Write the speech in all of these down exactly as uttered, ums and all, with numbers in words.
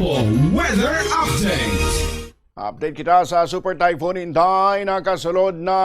Weather update. Update kita sa Super Typhoon Inday. Nakasulod na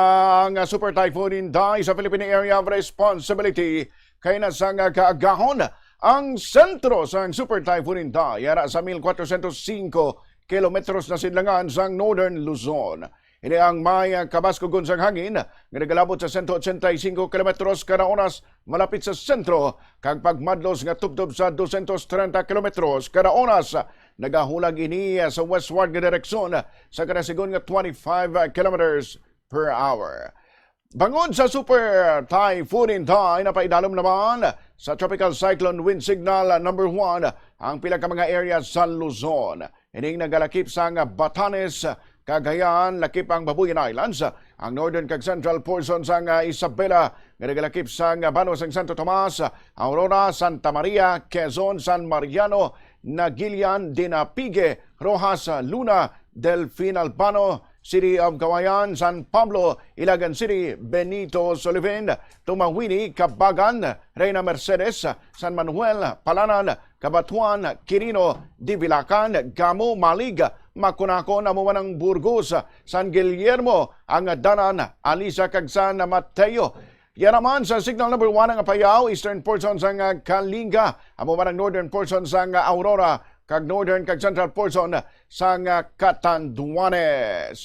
ang Super Typhoon Inday sa Philippine Area of Responsibility. Kay nasanga kaagahon ang sentro sang Super Typhoon Inday, ara sa mil kwatrosyentos singko kilometros na sidlangan sang Northern Luzon. Ini ang may, ah, kabaskugon sang hangin nga nagalabot sa sento ochenta y cinco kilometros kada oras malapit sa sentro, kag pagmadlos nga tubtob sa dosyentos trenta kilometros kada oras. Nagahulag ini, ah, sa westward nga direksyon sa kada sigon nga twenty-five kilometers per hour. Bangod sa Super Typhoon Inday, napaidalom naman sa Tropical Cyclone Wind Signal number one ang pila ka mga area sa Luzon. Ining nagalakip sang Batanes, Cagayan, lakip ang Babuyan Islands, ang northern kag central portion sang Isabela, nga nagalakip sang Banwa sang Santo Tomas, Aurora, Santa Maria, Quezon, San Mariano, Naguilian, Dinapigue, Roxas, Luna, Delfin Albano, City of Cauayan, San Pablo, Ilagan City, Benito Sullivan, Tumaguini, Cabagan, Reina Mercedes, San Manuel, Palanan, Cabatuan, Quirino, Divilacan, Gamo, Malig, Maconacon, amo man ang Burgos, San Guillermo, ang Danan, Alisa, kag San Mateo. Yan naman sa signal number one ang Apayao, eastern portion sang Kalinga, amo man ang northern portion sang Aurora, kag northern kag central portion sang Catanduanes.